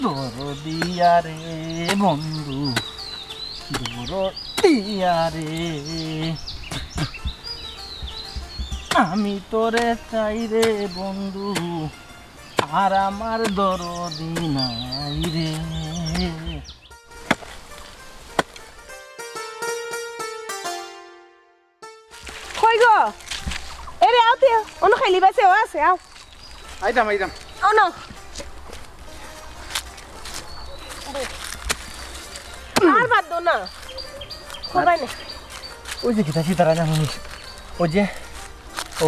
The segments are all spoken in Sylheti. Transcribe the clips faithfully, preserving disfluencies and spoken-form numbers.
দরদিয়া রে বন্ধু, দরদিয়া রে, আমি তোরে চাই রে বন্ধু, আর আমার দরদি নাই রে। কই গো? এরে আও তে, অনো খাইলি বাসে ও আছে, আও। আইতাম, আইতাম। আও না। আর বাদ দাও না। খবাই না। ওই যে কিতা সীতারা না মানুষ। ওই যে, ও,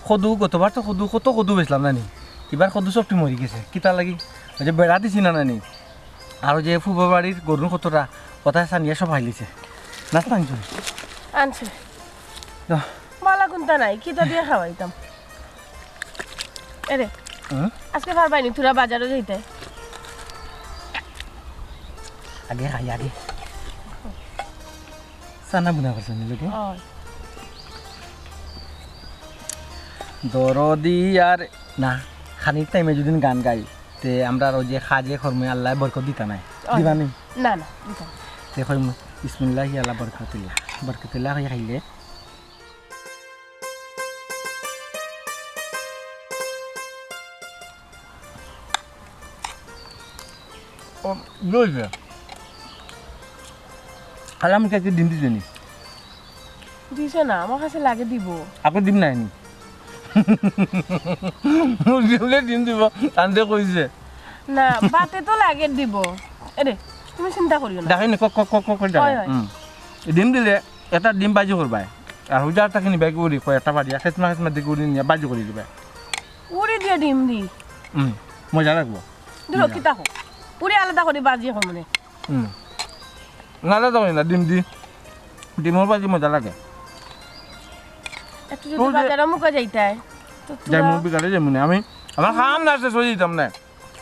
কদু, গতবার তো কদু, কত কদু বেচলাম নানি। এবার কদু সবটি মরি গেছে। কিতা লাগি? ওই যে বেড়া দিছি না নানি। আর ওই যে ফুফা বাড়ির গরুর কতটা কথা সানিয়া সব খাইলিছে। নাস্তা আনছো? আনছে। দাও। বালা কুন্তা নাই, কিতা দিয়া খাওয়াইতাম? এরে, হুম? আজকে পারবায়নি তোরা বাজারো যাইতে? আগে খাই, আগে। চানা বুনা করছো নি লগে? অয়। দরদি আর না, খানির টাইমে যদি গান গাই, তে আমরা আর ওই যে কাজে কর্মে আল্লায় বরকত দিতা নাই। অয়। দিবা নি? না, না, দিতাম না। তে কইমু, বিসমিল্লাহি আলা বরকাতিল্লাহ। বরকাতিল্লাহ কইয়া খাইলে। ও, ইয়ে হইছে। আলামিনকে একটা ডিম দিছে নি? দিছে না, আমার কাছে লাগে দিব। আপনি ডিম নাই নি? মুরগি হলে ডিম দিব, আনতে কইছে। না, বাতে তো লাগে দিব। এরে, তুমি চিন্তা করিও না। দেখাই না, কক, কক, কক, কক করে দেখাই। হয়, হয়। হুম। ডিম দিলে একটা ডিম বাজি করবায়। আর হুজার তাকে নিবায় কি উড়ি, কয় একটা বাড়ি, খেসমা খেসমা দিকে উড়ি নিয়া বাজি করি দিবায়। উড়ি দিয়া ডিম দি। হুম, মজা লাগবো। দূর, মজা। কিতা হোক। উড়ি আলাদা করি বাজি হোক মনে। হুম। না, আলাদা করি না, ডিম দি। ডিমর বাজি মজা লাগে। একটু যদি তুই যে বাজারো মুখো যাইতায়, তো যাই তোরা মুখ বিকালে যাই মনে। আমি, আমার কাম না শেষ হয়ে যেতাম না।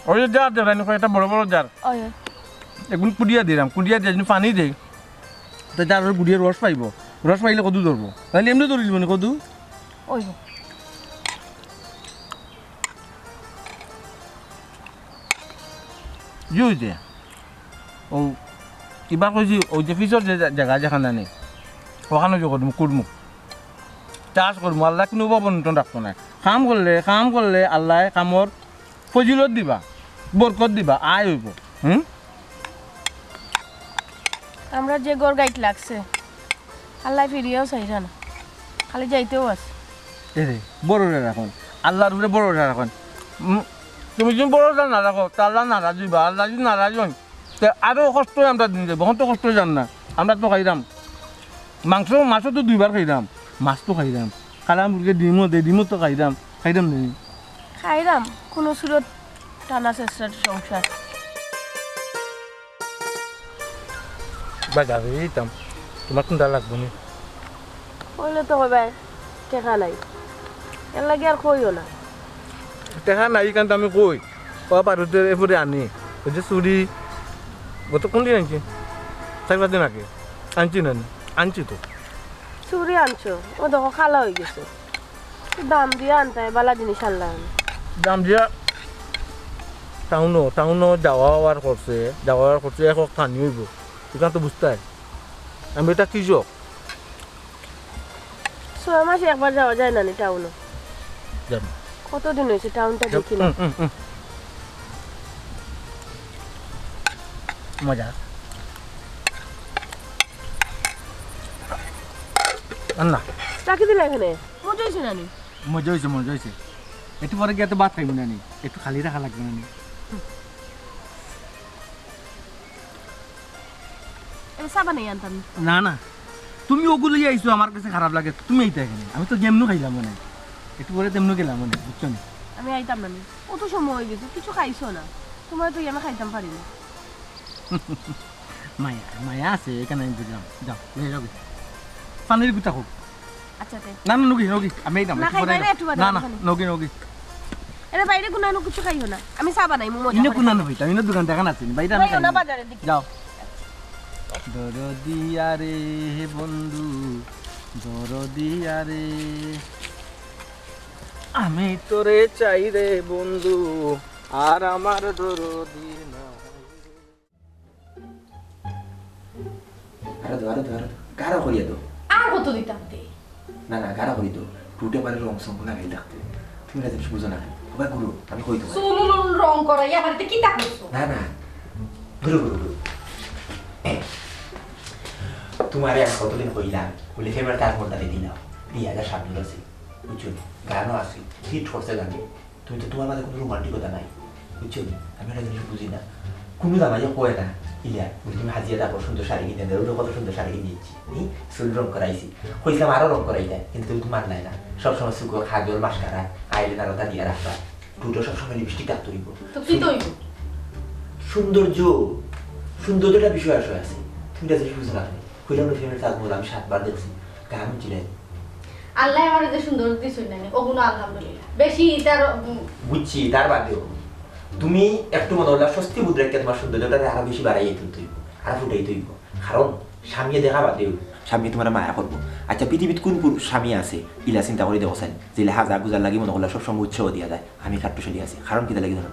ওই যে জার দেয়, কয়েকটা বড় বড় জার। ওই, ওই। এগুন কুড়িয়া দিলাম, কুড়িয়া দিয়ে যদি পানি দেই, তো জার ওই গুড়িয়ে রস পাইবো, রস পাইলে কদু ধরবো, তাহলে এমনি ধরিল মানে কদু। ওই যে। জি, ওই যে। ও, ইবার কইছি, ওই যে পিছর যে জা-, জাগা যেখানে নেই, ওখানে যে করমু, কুড়মু। চাষ করমু, আল্লাহ কোনো অভাব অনটন রাখতো না। কাম করলে, কাম করলে আল্লাহ কামর ফজিলত দিবা, বরকত দিবা, আয় হইব। হুম? আমরা যে গড় গাইট লাগছে, আল্লাহ ফিরিয়েও চাইছে না, খালি যাইতেও আছে। এ রে, বড় রে রাখুন, আল্লাহর উপরে বড় রে রাখুন। উম, তুমি যদি বড় রে না রাখো, তা আল্লাহ নারাজ হইবা। আল্লাহ যদি নারাজ হন, তে আরো কষ্ট আমরা দিন যাইব। এখন তো কষ্ট যান না, আমরা তো খাইলাম মাংস, মাছও তো দুইবার খাইলাম, মাছ তো খাইলাম, খালাম বুলকে ডিমও দে, ডিমও তো খাইলাম, খাইলাম নেই। খাইলাম, কোনো সুরত টানা শেষের সংসার। বাজারে দিতাম, তোমার কোনটা লাগবো নি? কইলে তো কইবায়, টেকা নাই, এর লাগি আর কইও না। টেকা নাই, কারণ তো আমি কই, ও পারুতে এরপরে আনি, ওই যে চুড়ি, গত কোন দিন আনছি? চার পাঁচ দিন আগে আনছি না নি? আনছি তো। চুড়ি আনছো? ও দেখো, কালা হয়ে গেছে। দাম দিয়া আনতায়, বালা জিনিস আনলাম। দাম দিয়া টাউনো, টাউনো যাওয়া আওয়ার করছে, যাওয়া আওয়ার করছে, এক এক থানি হইব। এখান তো বুঝতে হয়। আমি এটা কৃষক। ছয় মাসে একবার যাওয়া যায় না নি টাউনো? যাবো। কতদিন হয়েছে টাউনটা দেখি না। উম, উম, উম। মজা। আর না। রাখি দিলে এখানে। মজা হয়েছে না নি? মজা হয়েছে, মজা হয়েছে। একটু পরে গিয়ে তো ভাত খাইব না নি? একটু খালি রাখা লাগবে না নি? এ, চা বানাই আনতাম। না, না, তুমি ওগুলোই আইছো, আমার কাছে খারাপ লাগে, তুমি এইটা এখানে। আমি তো যেমনু খাইলাম মানে, একটু পরে তেমনু গেলাম মানে, বুঝছো নি? আমি আইতাম না নি। অত সময় হয়ে গেছে, কিছু খাইছো না। তোমার তো আমি খাইতাম পারি না। মায়া, মায়া আছে, এখানে আমি বুঝলাম। যাও, লয়ে যাও। পানির গুতা হোক। আচ্ছা, তে। না, না, নগি, নগি, আমি এই দাম, না, একটু পরে খাইবায় না, আইলাম। একটু বাদে না, না, খালি। নগি, নগি। এরে বাইরে কোনো আনো কিছু খাইও না। আমি চা বানাই, মোমো ইনো যা কোনো করে। আনো ভাই, ইনো দোকান দেখা না চিনি। বাইরে আমি খাই না। বাজারে দেখি। যাও। দরদিয়া রে বন্ধু, দরদিয়া রে। আমি তোরে চাই রে বন্ধু, আর আমার দরদি না। আরো দাও, আরো দাও, আরো দাও। গাঢ় করিয়া দাও। আর কত দিতাম তে? না, না, গাঢ় করি দাও। টুটে পারে রং সং লাগাই রাখতে। তুমি না জিনিস বুঝো না। ওবা গুরু, আমি কই তোমার। চুল উল রং করাইয়া আমার এতে কিতা করছো? না, না। গুরু, গুরু, গুরু। তোমারে আমি কতদিন কইলাম, বলে ফেভার তার মনটা দিয়ে দিলাম। দুই হাজার সাত আছে। বুঝছো নি? গানও আছে। হিট করছে গান। তুমি তো তোমার মাঝে কোনো রোমান্টিকতা নাই, বুঝছো নি? আমি একটা জিনিস বুঝি না, কোনো জামাইয়ে কয় না, ইলা, বলে, "তুমি হাজিয়া দেখো, সুন্দর শাড়ি কিনে দেও, ওটা কত সুন্দর শাড়ি কিনে দিচ্ছি, এই চুল রং করাইছি, কইছিলাম আরো রং করাই দেয়, কিন্তু তুমি তো মানলাই না, সবসময় চুকো খাজল, মাস্কারা, আইলাইনার ওটা দিয়া রাখবা, দুটো সবসময় লিপস্টিক রাখতে হইব।" তো কি তো হইব? সৌন্দর্য, সৌন্দর্যটা বিষয় আসয় আছে, তুমি এটা জিনিস বুঝো না তুমি। কইলাম না, ফেভার তাজমহল আমি সাতবার দেখছি, গান ছিলেন। আল্লাহ আমার যে সুন্দর দিছই না, ওগুলো আলহামদুলিল্লাহ। বেশি তার, উম, বুঝছি, তার বাদেও। তুমি একটু মনে হলো স্বস্তি বোধ রাখিয়া তোমার সৌন্দর্যটা আরো বেশি বাড়াইয়া তুলতে হইব, আরো ফুটাইতে হইব। কারণ স্বামী দেখা বাদেও, স্বামী তোমার মায়া করবো। আচ্ছা, পৃথিবীত কোন পুরুষ স্বামী আছে? ইলা চিন্তা করি দেখো চাইন, যে হাজা গুজার লাগি মনে করলে সবসময় উৎসাহ দিয়া যায়। আমি কাট্টুশালী আছি, কারণ কিতা লাগি জানো?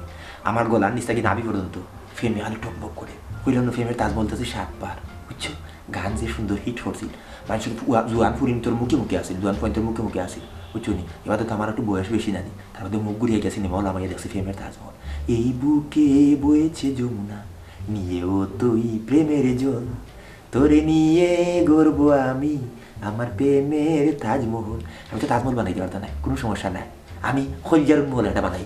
আমার গলার নিচ থাকি নাভি পর্যন্ত ফেমে খালি টকবক করে। কইলাম না, ফেমের তাজমহল তো আছে সাতবার, বুঝছো? গান যে সুন্দর হিট করছিল, মানুষের ফুয়া-, জুয়ান ফুরিন্তর মুখে মুখে আছিল, জুয়ান ফুরিন্তর মুখে মুখে আছিল, বুঝছো নি? এবার তো আমার একটু বয়স বেশি জানি, তার মধ্যে মুখ ঘুরিয়ে গেছে, সিনেমা হল আমাকে দেখছে ফেমের তাজমহল। এই বুকে বইছে যমুনা, নিয়েও তুই প্রেমের জল, তোরে নিয়ে গর্ব আমি, আমার প্রেমের তাজমহল। আমি তো তাজমহল বানাইতে পারতাম না, কোনো সমস্যা নাই, আমি খলজারুন মহল একটা বানাই।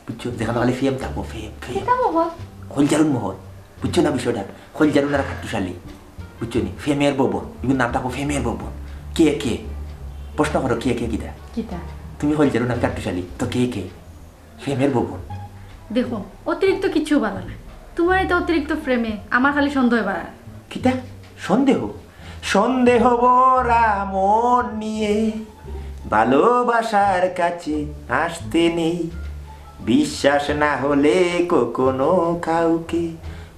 বুঝছো? যেখানে খালি ফেম থাকবো, ফেম, ফেম। কিতা বাবা? খলজারুন মহল। বুঝছো না বিষয়টা? খলজারুন আর কাট্টুশালী। বুঝছো নি? ফেমের ভবন। এগুলোর নাম থাকবো ফেমের ভবন। কে কে? প্রশ্ন করো, কে কে কিতা? কিতা? তুমি খলজারুন, আমি কাট্টুশালী। তো কে কে? ফেমের ভবন। দেখো, অতিরিক্ত কিচ্ছু ভালো না। তোমার এটা অতিরিক্ত প্রেমে আমার খালি সন্দেহ বাড়ার। কিতা? সন্দেহ? সন্দেহ ভরা মন নিয়ে ভালোবাসার কাছে আসতে নেই। বিশ্বাস না হলে কখনো কাউকে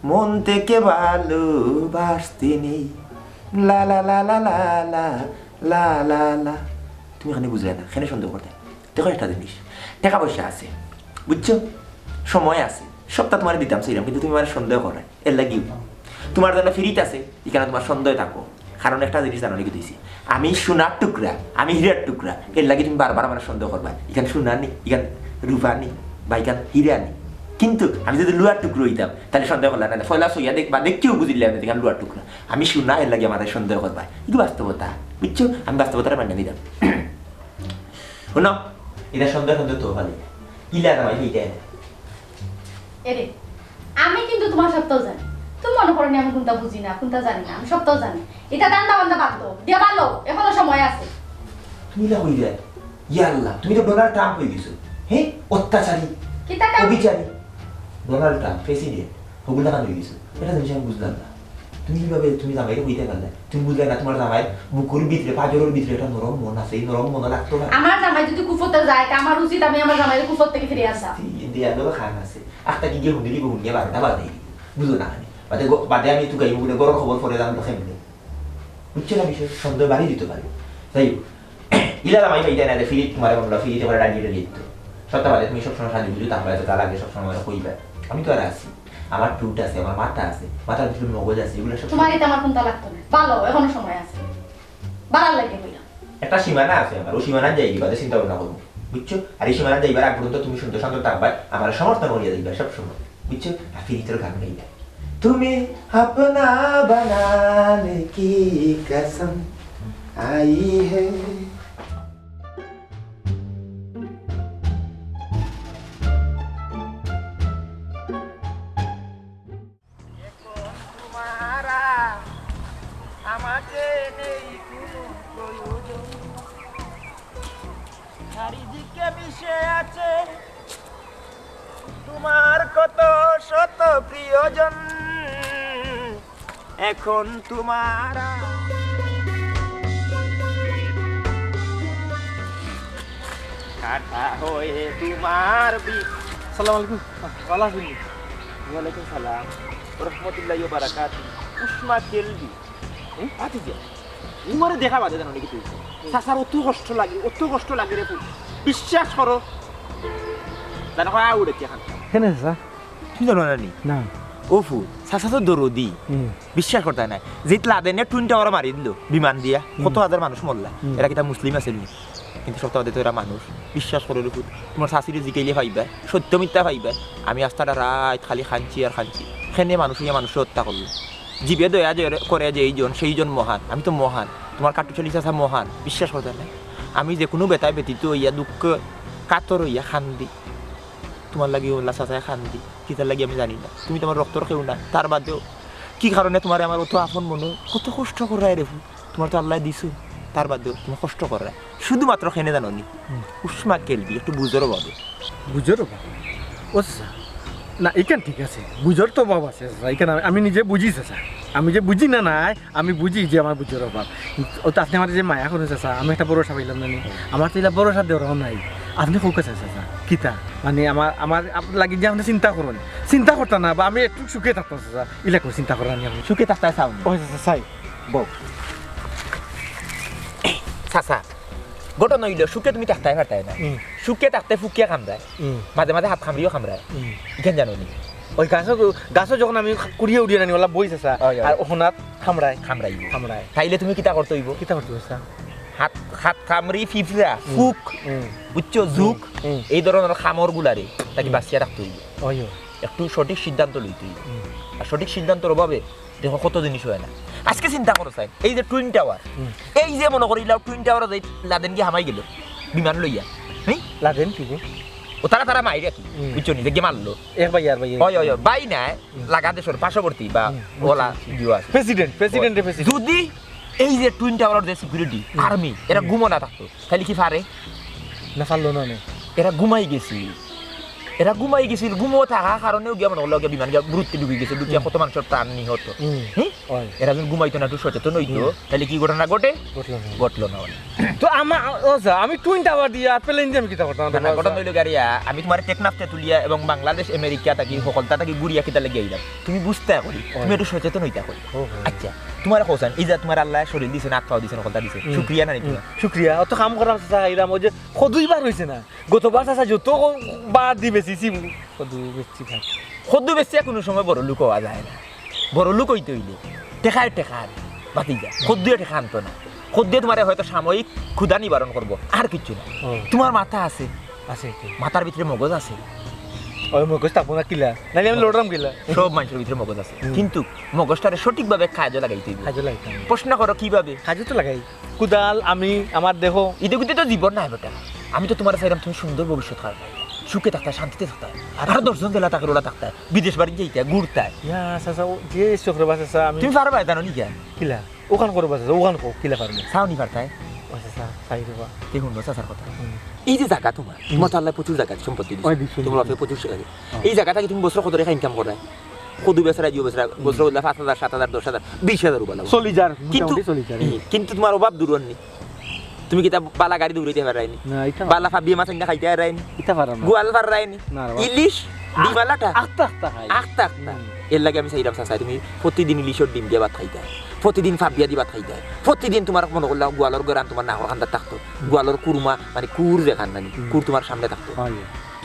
মন থেকে ভালোবাসতে নেই। লা লা লা লা লা লা লা লা লা। তুমি এখানে বুঝলে না, এখানে সন্দেহ করতে। দেখো একটা জিনিস, টাকা পয়সা আছে, বুঝছো, সময় আছে, সবটা তোমার দিতাম চাইলাম, কিন্তু তুমি আমার সন্দেহ করো, এর লাগিও। তোমার জন্য ফিরিত আছে, এখানে তোমার সন্দেহ থাকো। কারণ একটা জিনিস জানো নাকি তুইছি, আমি সোনার টুকরা, আমি হীরার টুকরা, এর লাগি তুমি বারবার আমার সন্দেহ করবা। এখানে সোনা নেই, এখানে রূপা নেই, বা এখানে হীরা নেই। কিন্তু আমি যদি লোহার টুকরো হইতাম, তাহলে সন্দেহ করলাম না। পয়লা সইয়া দেখবা, দেখতেও বুঝিলাম না এখানে লোহার টুকরা। আমি সোনা, এর লাগি আমার সন্দেহ করবা। এগুলো বাস্তবতা, বুঝছো? আমি বাস্তবতাটা মানিয়ে নিলাম। শুনো, এটা সন্দেহ সন্দেহ তো খালি। কিলা জামাই হইতে এনে। এরে, আমি কিন্তু তোমার সবটাও জানি। তুমি মনে করো নি আমি কোনটা বুঝি না, কোনটা জানি না, আমি সবটাও জানি। এটা ধান্দা বান্দা বাদ দাও, দিয়া ভালো, এখনো সময় আছে। তুমি না হই যায়, ইয়া আল্লাহ, তুমি তো ডোনাল্ড ট্রাম্প হয়ে গেছো। হ্যাঁ, অত্যাচারী, কিতা ট্রাম্প? অবিচারী। ডোনাল্ড ট্রাম্প, প্রেসিডেন্ট, হগুলা কান হয়ে গেছো। এটা জিনিস আমি বুঝলাম না। তুমি কিভাবে তুমি জামাইরে কইতে পারলে? তুমি বুঝলে না তোমার জামাইর বুকুর ভিতরে, পাজরের ভিতরে একটা নরম মন আছে, এই নরম মন লাগতো না। আমার জামাই যদি কুফতে যায়, তা আমার উচিত আমি আমার জামাইরে কুফত থেকে ফিরে আনতাম। এই দেয়ালো খান আছে, আখতা কি গিয়ে হুন্দিলি গো হুন্দিয়ে বারোটা বাজে, বুঝো না আমি। বাদে গ-, বাদে আমি তুকাই মুখে গরম খবর পরে জানলো কেমনে? বুঝছো না বিষয়? সন্দেহ বাড়ি দিতে পারে। যাই হোক, ইলা জামাই পাইতে না, ফিরিত তোমার মনটা ফিরিতে করে ডালিয়ে ডালিয়ে দিত। সত্য বাদে তুমি সবসময় সাজু বুঝু, তারপরে তো তা লাগে সবসময় কইবা। আমি তো আর আছি। আমার টুট আছে, আমার মাথা আছে, মাথার ভিতরে মগজ আছে, এগুলো সব তোমার এটা আমার কোনটা লাগতো না। ভালো, এখনো সময় আছে। বাড়ার লাগে কইলাম। একটা সীমানা আছে আমার, ওই সীমানা যাই দিবা, চিন্তা ভাবনা করবো। বুঝছো? আর এই সীমানা যাইবার আগ পর্যন্ত তুমি সুন্দর শান্ত থাকবা, আমার সমর্থন করিয়া দিবা সবসময়। বুঝছো? আর ফিরিতর গান গাইবা। তুমি আপনা বানানে কি কসম আই হে। এখন তোমার আর আমাকে নেই কোনো প্রয়োজন। চারিদিকে মিশে আছে তোমার কত শত প্রিয়জন। এখন তোমার আর কাটা হয়ে তোমার বি- সালাম আলাইকুম। ভালো আছেন? ওয়ালাইকুম সালাম। রহমতুল্লাহি ওয়া বারাকাতুহু। উষ্মা কেলবি। হুম? ভাতিজা, তোমারে দেখা বাদে জানো নাকি তুই? হুম। চাচার অত কষ্ট লাগে, অত কষ্ট লাগে রে পুত। বিশ্বাস করো। জানো, হয় আউড়ে কি এখন? কেনে চাচা? তুমি জানো না নি? না। ও ফুত, চাচা তো দরদি। হুম। বিশ্বাস করতায় নায়। যেত লাদেনে টুইন টাওয়ার মারি দিল বিমান দিয়া, হুম। কত হাজার মানুষ মরলা। হুম। এরা কিতা মুসলিম আছিল নি? কিন্তু সবতা বাদে তো এরা মানুষ। বিশ্বাস করো রে ফুত, তোমার চাচিরে জিকাইলে পাইবা, সত্য মিথ্যা পাইবা। আমি আস্তাটা রাইত খালি কানছি আর কানছি। কেনে মানুষ ইয়া মানুষরে হত্যা করলো। জীবে দয়া যে করে যে এইজন, সেইজন মহান। আমি তো মহান। তোমার কাট্টুশালী চাচা মহান। বিশ্বাস করতায় নায়। আমি যে কুনু বেতায় ব্যথিত অইয়া, দুঃখ কাতর অইয়া কান্দি। তোমার লাগি অলা চাচায় কান্দি। কিতার লাগি আমি জানি না। তুমি তো আমার রক্তর কেউ না। তার বাদেও কি কারণে তোমারে আমার অত আপন মনো, কত কষ্ট কররায় রে ফুত। তোমার তো আল্লায় দিছইন, তার বাদেও তুমি কষ্ট কররায়। শুধুমাত্র কেনে জানো নি? হুম। উষ্মা কেলবি, একটু বুঝর অভাবে। বুঝর অভাব? ও চাচা, না, ইখান ঠিক আছে, বুঝর তো অভাব আছে চাচা, ইখান আমি, আমি নিজে বুঝি চাচা, আমি যে বুঝি না নায়, আমি বুঝি যে আমার বুঝর অভাব। ও তো আপনে আমারে যে মায়া করইন চাচা, আমি একটা ভরসা পাইলাম না নি, আমার তো ইলা ভরসা দেওয়ারও নাই। আপনে কউক্কা চাচা, চাচা, কিতা? মানে আমার, আমার আপ-, লাগি যে আপনে চিন্তা করইন, চিন্তা করতা না, বা আমি একটু সুখে থাকতাম চাচা, ইলা করে চিন্তা করইন না নি আপনে। সুখে থাকতায় চাও নি? ও চাচা, চাই। বউ। চাচা, ঘটনা অইলো, সুখে তুমি থাকতায় পারতায় না। হুম। সুখে থাকতে ফুকিয়া কামড়ায়। হুম। মাঝে মাঝে হাত কামড়িও কামড়ায়। হুম। ইখান জানো নি? ওই গাছো, গাছো যখন আমি কুড়িয়ে উড়িয়ে আনি, ওলা বই চাচা, ওই, ওই। আর ওখানাত কামড়ায়। কামড়াইবো। কামড়ায়। তাইলে তুমি কিতা করতে অইবো? কিতা করতে অইবো, চাচা? হাত, হাত কামড়ি ফিফড়া, হুম। ফুক, হুম। বুঝছো? জুক, হুম। এই ধরনের কামড় গুলারে তাকে হুম। বাঁচিয়া রাখতে অইবো। ওই, ওই। একটু সঠিক সিদ্ধান্ত লইতে অইবো। হুম। আর সঠিক সিদ্ধান্তর অভাবে দেখো, কত জিনিস হয় না। আজকে চিন্তা করো, সাইন, এই যে টুইন টাওয়ার, হুম। এই যে মনো করি লাও, টুইন টাওয়ার যে লাদেন গিয়া হামাই গেল বিমান লইয়া, হুম? লাদেন কি গো? ও তারা, তারা মাইরা কি, হুম। বুঝছো নি, যে গিয়া মারলো। এক ভাই আর ভাই। হয়, হয়, হয়, ভাই না, হুম। লাগা দেশর পার্শ্ববর্তী বা হুম, বুঝছি, ওলা বুঝছি। ইয়ে আছে। প্রেসিডেন্ট, প্রেসিডেন্ট রে, প্রেসিডেন্ট। যদি এই যে টুইন টাওয়ার যে সিকিউরিটি, হুম। আর্মি, এরা হুম। ঘুমো না থাকতো, তাইলে কি পারে? না, পারলো না, না। এরা ঘুমাই গেছিল। এরা ঘুমাই গেছিল। ঘুমো থাকার কারণেও গিয়া মনো করলো গিয়া বিমান গিয়া গুরুত্বে ঢুকি গেছে, ঢুকিয়া হুম। কত মানুষর প্রাণ নিহত। হুম। হুম? ওই। এরা যদি ঘুমাইতো না, একটু সচেতন হইতো, হুম। তাইলে কি ঘটনা ঘটে? ঘটলো না। ঘটলো না অনে। তো আমার, ও স্যার, আমি টুইন টাওয়ার দিয়া আর প্লেন দিয়া আমি কিতা করতাম? না, না, ঘটনা অইলো গিয়া, আমি তোমার টেকনাফ তেতুলিয়া এবং বাংলাদেশ, আমেরিকা থাকি, হুম। হকলতা থাকি ঘুরিয়া কিতা লাগি আইলাম? তুমি বুঝতায় করি, ওই। তুমি একটু সচেতন হইতায় করি। ও, ও। আচ্ছা, তোমার কও চাইন, এই যে তোমার আল্লায় শরীর দিছে, হাত পাও দিছে, হকলতা দিছে, হুম। শুক্রিয়া না নি হুম। তোমার? শুক্রিয়া, অত কাম করার চাচা, আইলাম, ওই যে কদুই বার হইছে না। গতবার চাচা যত বার দি বেচিছি, কদু বেচছি ভাই। কদু বেচিয়া কুনু সময় বড় লোক অওয়া যায় না। বড় লোক অইতে অইলে টেকায় টেকা আনে, বাতিজা। কদুয়ে টেকা আনতো না। কদুয়ে তোমারে হয়তো সাময়িক ক্ষুধা নিবারণ করবো, আর কিচ্ছু না। ও। তোমার মাথা আছে, আছে কি? মাথার ভিতরে মগজ আছে। ওই মগজ থাকবো না কিলা? নাইলে আমি লড়রাম কিলা? সব মানুষর ভিতরে মগজ আছে। হুম। কিন্তু মগজটারে সঠিকভাবে কাজে লাগাইতে অইবো। কাজে লাগাইতে অইবো। প্রশ্ন করো কিভাবে? কাজে তো লাগাই। কুদাল, আমি, আমার দেহ। ইতে কিন্তু তো জীবন নাই বেটা। আমি তো তোমারে চাইরাম তুমি সুন্দর ভবিষ্যৎ কাটাও। সুখে থাকতায়, শান্তিতে থাকতায়। আর আর দশজন যেলা থাকর ওলা থাকতায়। বিদেশ বাড়ি যাইতায়, ঘুরতায়। ইয়া, চাচা, ও যে চক্রবাস আছে, আমি তুমি পারবায় জানো নি কিয়া? কিলা? ওখান করবা চাচা, ওখান কও, কিলা পারমু? চাও নি পারতায়? ও চাচা, চাই রবা। তে হুনো চাচার কথা। হুম। এই যে জাগা তোমার, হুম। তোমার তো আল্লায় প্রচুর জাগা সম্পত্তি দিছে। ওই দিছে, তোমার দিছে। বাপে প্রচুর জাগা দিছে। হ্যাঁ। এই জাগা থাকি তুমি বছরে কত টেকা ইনকাম কররায়? কদু বেচরায়, জিও বেচরায়, হুম। বছরে অইলা পাঁচ হাজার, সাত হাজার, দশ হাজার, বিশ হাজার উবা লাগবো। চলি যার, কিন্তু, মোটামুটি চলি যার। হুম, কিন্তু তোমার অভাব দূর অর নি। তুমি কিতা বালা গাড়ি দৌড়াইতে পাররায় নি? না, ইতা বালা ফাবিয়ে মাছ আনিয়া খাইতে পাররায় নি? ইতা পাররাম না। গোয়াল পাররায় নি? না রে বাবা। ইলিশ, ডিমালাটা? আখতা আখতা খাই। আখতা আখতা। হুম। এর লাগি আমি চাইরাম চাচা, তুমি প্রতিদিন ইলিশর ডিম দিয়া ভাত খাইতায়, প্রতিদিন ফাবিয়া দি ভাত খাইতায়, প্রতিদিন তোমার মনো করলাও গোয়ালর গরান তোমার নাকর কান্দাত থাকতো, হুম। গোয়ালর কুরমা, মানে কুর যেখান নানি, হুম। কুর তোমার সামনে থাকতো। হয়।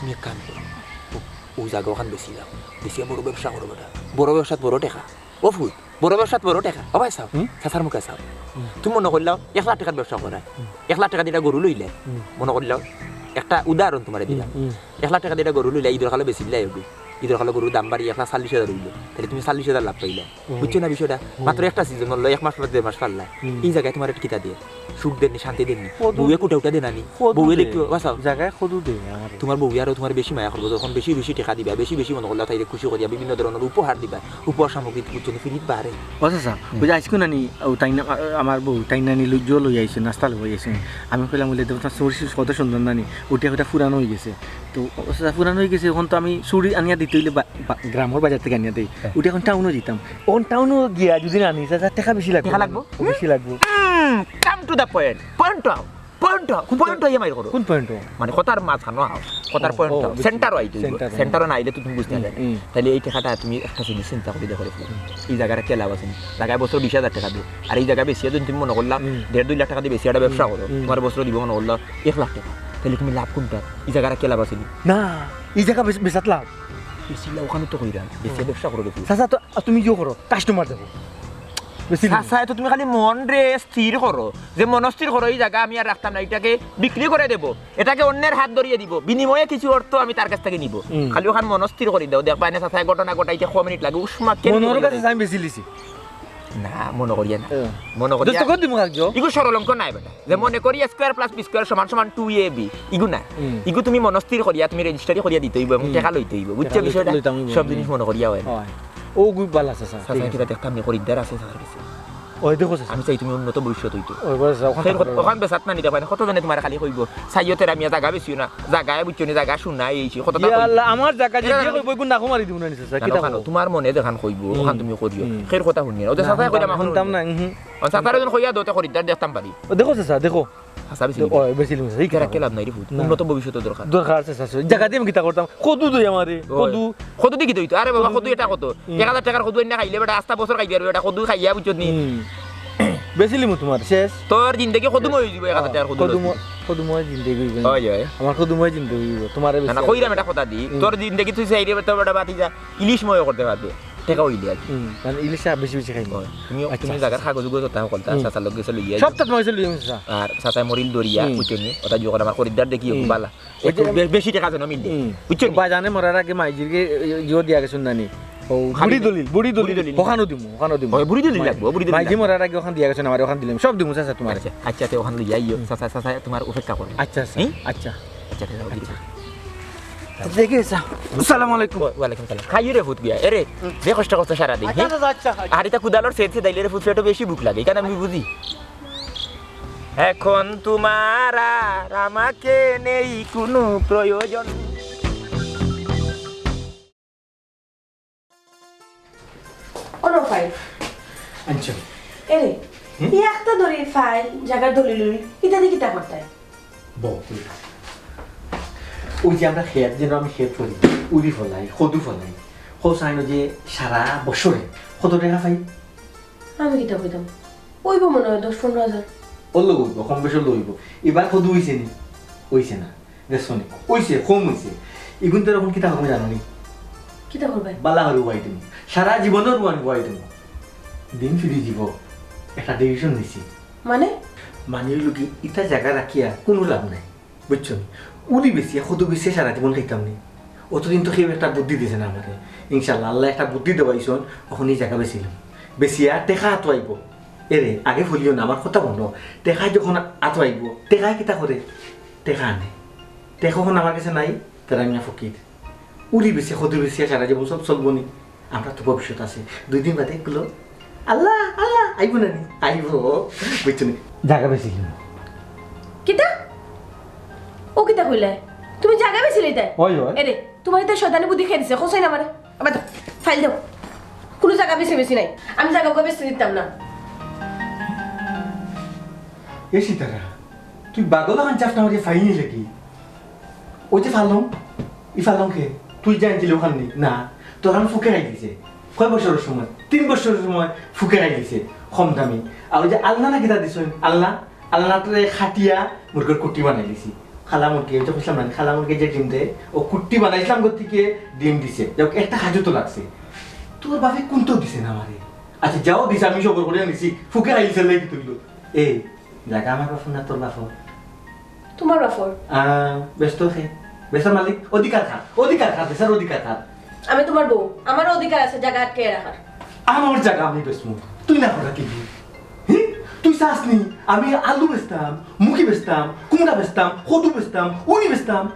তুমি এক কাম করো, ও, ও জাগা ওখান বেচিলাও, বেচিয়া বড় ব্যবসা করো বেটা, বড় ব্যবসাত বড় টেকা। ও ফুত, বড় ব্যবসাত বড় টেকা। ও ভাই চাও, হুম? চাচার মুখে চাও। হুম। তুমি মনো করলাও এক লাখ টেকার ব্যবসা কররায়। হুম। এক লাখ টেকা দি ইটা গরু লইলায়। হুম। মনো করলাও একটা উদাহরণ তোমারে দিলাম। হুম, হুম। এক লাখ টেকা দি ইটা গরু লইলায়, ইদর কালো বেচিলায় গরু। ইদর কালো গরুর দাম বাড়ি এক লাখ চল্লিশ হাজার অইলো। তাইলে তুমি চল্লিশ হাজার লাভ পাইলায়। হুম। বুঝছো না বিষয়টা? হুম। মাত্র একটা সিজন অইলো, এক মাস বা দেড় মাস পাললায়। হুম। ই জাগায় তোমারে কিতা দেয়? সুখ দেয় নি, শান্তি দেয় নি? কদু বউয়ে দেয়। কুটাউটা দেয় না নি? কদু বউয়ে দেয়। দেখতো, বাঁচাও। জাগায় কদু দেয় আমারে। তোমার বউয়ে আরো তোমারে বেশি মায়া করবো, যখন বেশি বেশি টেকা দিবায়, বেশি বেশি মনো করলাও তাইরে খুশি করিয়া বিভিন্ন ধরনের উপহার দিবায়। উপহার সামগ্রী বুঝছো নি, ফ্রিত বাড়ে। ও চাচা, হুম। ওই যে আইজকু নানি, ও তাই না, আ-, আমার বউ, তাই নানি লু-, জো লই আইছে, নাস্তা লই আইছে। আমি কইলাম, বলে, "দেখো, তোমার চুড়ি কত সুন্দর নানি, উঠিয়া উঠিয়া পুরানো অই গেছে।" তো, ও চাচা, পুরানো অই গেছে, অখন তো আমি চুড়ি আনিয়া দিতে অইলে বা-, বা-, গ্রামর বাজার থাকি আনিয়া দেই। হ্যাঁ। উঠিয়া অখন টাউনো দিতাম। অখন টাউনো গিয়া যদি না আনি, চাচা, টেকা বেশি লাগবো। টেকা লাগবো? বেশি লাগবো। হুম, come to the point. Point আও। Point আও, কোন point point? আইয়া মাইর করো। কোন point আও? মানে কথার মাঝখানো আও, কথার ও, point ও, আও। বুঝছি। Center আও আইতে অইবো। Center আও। Center আও না আইলে তো তুমি বুঝতে হুম, পারবে না। হুম। তাইলে এই টেকাটা তুমি একটা জিনিস চিন্তা করি দেখো রে। হুম। এই জাগার একটা লাভ আছে নি? লাগায় বছর বিশ হাজার টেকা দিও। আর এই জাগা বেচিয়া যদি তুমি মনো করলা, হুম। দেড় দুই লাখ টেকা দি বেচিয়া একটা ব্যবসা হুম, করো, হুম। তোমার বছর দিবো মনো করলা এক লাখ টেকা। তাইলে তুমি লাভ কোনটা? এই জাগার একটা লাভ আছে নি? না, এই জাগা বেচ-, বেচাত লাভ। বেশি লাউ খানো তো কইরা, বেশি ব্যবসা করো বেশি। চাচা, তো তুমি ইয়ে করো, কাস্টমার দেখো। বেশি লাউ। চাচা, তো তুমি খালি মনরে স্থির করো, যে মনস্থির করো, এই জাগা আমি আর রাখতাম না, ইটাকে বিক্রি করে দেব, ইটাকে অন্যের হাত ধরিয়ে দিব, বিনিময়ে কিছু অর্থ আমি তার কাছ থেকে নিব। হুম। খালি অখান মনস্থির করি দেও, দেখবায় নে চাচায় ঘটনা ঘটাইতে ক মিনিট লাগে, উষ্মা কেন মনর করি কাছে দেয়? আমি বেশি লিছি। না, মনো করিয়া না। হ্যাঁ। মনো করিয়া দোস্ত, কত দিমু কাগজ? ইগু সরল অঙ্ক নায় বেটা। যে মনে করি a square plus b square সমান সমান two a b। ইগু না। হুম। ইগু তুমি মনস্থির করিয়া, তুমি রেজিস্টারি করিয়া দিতে অইব এবং হুম। টেকা লইতে অইব। বুঝছো টেকা লইতে বিষয়টা? লইতাম অইব। সব হুম। জিনিস মনো করিয়া অয় না। অয়। ও গু বালা আছে, স্যার। স্যার, ঠিক আছে। কিতা দেখতাম নি, খরিদ্দার আছে, স্যার, কাছে। ওই দেখো, স্যার। আমি চাই তুমি উন্নত ভবিষ্যৎ অইতো। ওই বলে, স্যার, ওখান খে-, থাকো। ওখান বেচাত না নিতে পারে, কত জনে তোমার খালি কইব, সাইয়তের আমি জাগা বেচিও না। জাগায় বুঝছো নি, জাগা শুনা এই সেই কথা ইয়া কইবো। আল্লাহ, আমার জাগা যে এরা যে কইবো, এগুন নাকো মারি দিমু না নি, চাচা, না, কিতা ওখানো কইবো? তোমার মনে যেখান কইবো, হুম। ওখান তুমি করিও। হুম। খের কথা হুনিও না। ওদের না, চাচায় কইরা হুনতাম, মাখন হুনতাম না, হুম। ও চাচারে যখন কইয়া দোতে খরিদ্দার দেখতাম পারি। ও দেখো চাচা, দেখো। হাছা বেশি ও, নিবে। ও, বেশি নিমু, এই কিতা কেরা কও? কেলাম নাই রে ফুত। না। উন্নত ভবিষ্যতের দরকার। দরকার আছে চাচা। জাগা দিয়ে আমি কিতা করতাম? কদু দই আমারে, ওই। কদু। কদু দেখি দই তো। আরে বাবা, কদু কদু এটা কত? হুম। এক হাজার টেকার কদু আইনা খাইলে বেটা আস্তা বছর খাইবে আর বেটা কদু খাইয়া বুঝছত নি? হুম। বেশি লিমু তোমার, শেষ। তোর জিন্দেগি কদুময় অইযিবো এক হাজার টেকার কদু কদুময়, লইছি। কদুময় জিন্দেগি অইবো। অয়, অয়। আমার কদুময় জিন্দেগি অইবো। তোমারে না, না, বেশি কইরাম এটা কথা দি। হুম। তোর জিন্দেগি তুই চাইরে তো বেটা বাতি যা। ইলিশ ময় করতে পারবে। টেকা অইলে আর কি। হুম, মানে ইলিশ বেশি বেশি খাইমু। অয়। তুমি, আচ্ছা, তুমি আচ্ছা। জাগার কাগজ উগজ ওটা হকলতা, হুম। চাচার লগে গেছে লইয়া সব আইও। তো তোমার কাছে লইয়া আইছি, চাচা। আর চাচায় মরিল ধরিয়া, হুম। বুঝছো নি? ওটা যখন আমার খরিদ্দার দেখি, হুম। বালা। ওই একটু যে বে-, বেশি টেকা যেন মিলে। হুম। বুঝছো নি? বাজানে মরার আগে মাইজির গে, ইয়ে দিয়া গেছইন নানি। ও, খালি বুড়ি দলিল, বুড়ি দলিল। বুড়ি দলিল। ওখানো দিমু, ওখানো দিমু। ওই বুড়ি দলিল মাই-, লাগবো, বুড়ি দলিল মাইজি লাগবো। মরার আগে ওখান দিয়া গেছইন আমার, ওখান দিলাম। সব দিমু, চাচা, তোমার। আচ্ছা, আচ্ছা, তে ওখান লইয়া আইও। হুম। চাচা, চাচা, তোমার অপেক্ষা করবো। আচ্ছা, আচ্ছা, হুম? আচ্ছা। আচ্ছা, তে যাও, আচ্ছা। দেখি, চাচা। আসসালামু আলাইকুম। ওয়া-, ওয়ালাইকুম সালাম। খাইও রে ফুত বিয়া। এরে, হুম। যে কষ্ট করছো সারা দিন, আচ্ছা, হুম? চাচা, আচ্ছা, আচ্ছা। আর এটা কুদালর সেদ সেদ আইলে রে ফুত পেটো বেশি ভুক লাগে, এখানে আমি বুঝি। এখন তোমার আর আমাকে নেই কোনো প্রয়োজন। অনো ফাইল। আচ্ছা। এরে, হুম? এই একটা ধরি ফাইল, জাগার দলিল উলিল, ইতা দি কিতা করতায়? বউ, তুই খা। ওই যে আমরা খেত, যেন আমি খেত করি, উরি ফলাই, কদু ফলাই, খোসাইন যে সারা বছরে কত টেকা পাই? আমি কিতা কইতাম? অইবো মনে অয় দশ পনেরো হাজার। অইলো অইবো, কম বেশি অইলো অইবো। এবার কদু অইছে নি? অইছে না। দেখছো নি? অইছে, কম অইছে। ইগুন তো এখন কিতা করবো জানো নি? কিতা করবে? বালা করি রুয়াই দিমু। সারা জীবনও রুয়ান রুয়াই দিমু। দিন ফিরি দিব। একটা decision নিছি। মানে? মানে অইলো কি, ইতা জাগা রাখিয়া কুনু লাভ নাই। বুঝছো নি? উরি বেচিয়া, কদু বেচিয়া সারা জীবন খাইতাম নি। অতদিন তো কেউ একটা বুদ্ধি দিছে না আমারে। ইনশাআল্লাহ, আল্লায় একটা বুদ্ধি দেওয়াইছইন, অখন ই জাগা বেচিলাম। বেচিয়া টেকা আতো আইবো। এরে, আগে ফলিও না, আমার কথা হুনো। টেকা যখন আতো আইবো, টেকায় কিতা করে? টেকা আনে। টেকা অখন আমার গেছে নাই, তারা মিয়া ফকির। উরি বেচিয়া, কদু বেচিয়া সারা জীবন সব চলবো নি। আমরা তো ভবিষ্যৎ আছে। দুই দিন বাদে এগুলো আল্লাহ, আল্লাহ, আইবো না নি? আইবো। বুঝছো নি? জাগা বেচিলাম। কিতা? ও কিতা কইলায়? তুমি জাগা বেচিলাইতায়? অয়, অয়। এরে, তোমার ইতা শয়তানি বুদ্ধি কে দিছে? কও চাই না আমারে। আবার দাও, ফাইল দাও। কুনু জাগা বেচা বেচি নাই। আমি জাগা উগা বেচতে দিতাম না। এ সিতারা, তুই বাগল অখান চাপটা আমারে ফাইনি লাগি। ওই যে ফালং, ই ফালং কে? তুই জানছিলি অখান নি? না, তোর আমি ফুকে খাই দিছে। কয় বছরের সময়? তিন বছরের সময় ফুকে খাই দিছে, কম দামি। আর ওই যে আলনা না কিতা দিছইন? আলনা, আলনাটারে খাটিয়া মুরগির কুটি বানাই দিছি। খালা মুরগি, ওই যে কইছিলাম না, খালা মুরগি যে ডিম দেয়, ও কুটি বানাইছিলাম গতিকে ডিম দিছে। যাক, একটা কাজও তো লাগছে। তোর বাপে কুন্তা দিছে না আমারে। আচ্ছা, যাও দিছে, আমি সবর করিয়া নিছি, ফুকে খাই দিছে, লেগে তুললো। এই, জাগা আমার বাপর না তোর বাপর? তোমার বাপর। আহ, বেচতো কে? বেচার মালিক? অধিকার কার? অধিকার কার? বেচার অধিকার কার? আমি তোমার বউ, আমারও অধিকার আছে জাগা আটকে রাখার। আমার জাগা আমি বেচমু, তুই না করা কি? হি? তুই চাস নি আমি আলু বেচতাম, মুখি বেচতাম, কুমড়া বেচতাম, কদু বেচতাম, উনি বেচতাম?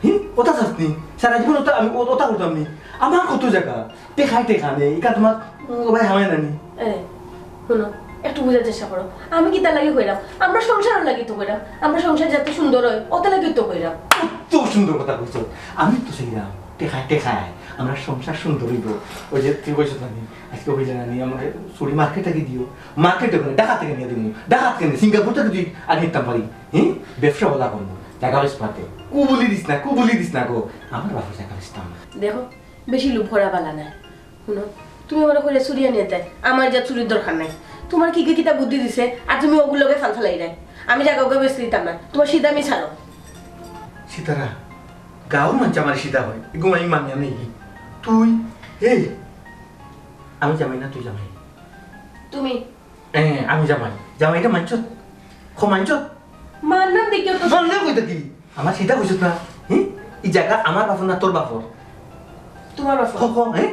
হি? ওটা চাস নি? সারা জীবন ওটা আমি ও-, ওটা করতাম নি? আমার কত জাগা? টেকায় টেকা নেই, ইটা তোমার, উম, ভাই হামায় নানি। এ, হুনো, একটু বুঝার চেষ্টা করো। আমি কিতার লাগি কইরাম? আমরা সংসারর লাগি তো কইরাম। আমরা সংসার যাতে সুন্দর অয়, ওটার লাগি তো কইরাম। কত সুন্দর কথা কইছো। আমি তো চাইরাম, টেকায় টেকায় আমরা সংসার সুন্দর অইবো। ওই যে তুই কইছো নানি, আজকে কইলে নানি, আমারে চুরি মার্কেট থাকি দিও। মার্কেট অখানে, ঢাকা থাকি নিয়া দিমু। ঢাকা থাকি নিয়া সিঙ্গাপুর থাকি তুই আর নিতাম পারি। হি? ব্যবসা ভালা করমু। জাগা বেচমু পাতে। কুবুলি দিস না, কুবুলি দিস না গো। আমার বাপর জাগা বেচতাম না। দেখো, বেশি লোভ করা ভালা নায়। হুনো, তুমি আমারে কইলে চুরি আনিয়া দেয়, আমার যা চুরির দরকার নাই। তোমার কি কি কিতা বুদ্ধি দিছে, আর তুমি ওগুর লগে ফাল ফালাই নাই। আমি জাগা উগা বেচতে দিতাম না, তোমার সিধা আমি ছাড়ো। সিতারা, গাঁওর মানষে আমারে সিধা কয়, এগু আমি মানিয়া নেই। তুই, এই, আমি জামাই না, তুই জামাই? তুমি। এ, আমি জামাই। জামাইটা মানছত? খো মানছত? মানলাম দেখিও তো। মানলে কইতা কি? আমার সিধা কইছত না? হি? ই জাগা আমার বাপর না তোর বাপর? তোমার বাপর। খো, খো, হি?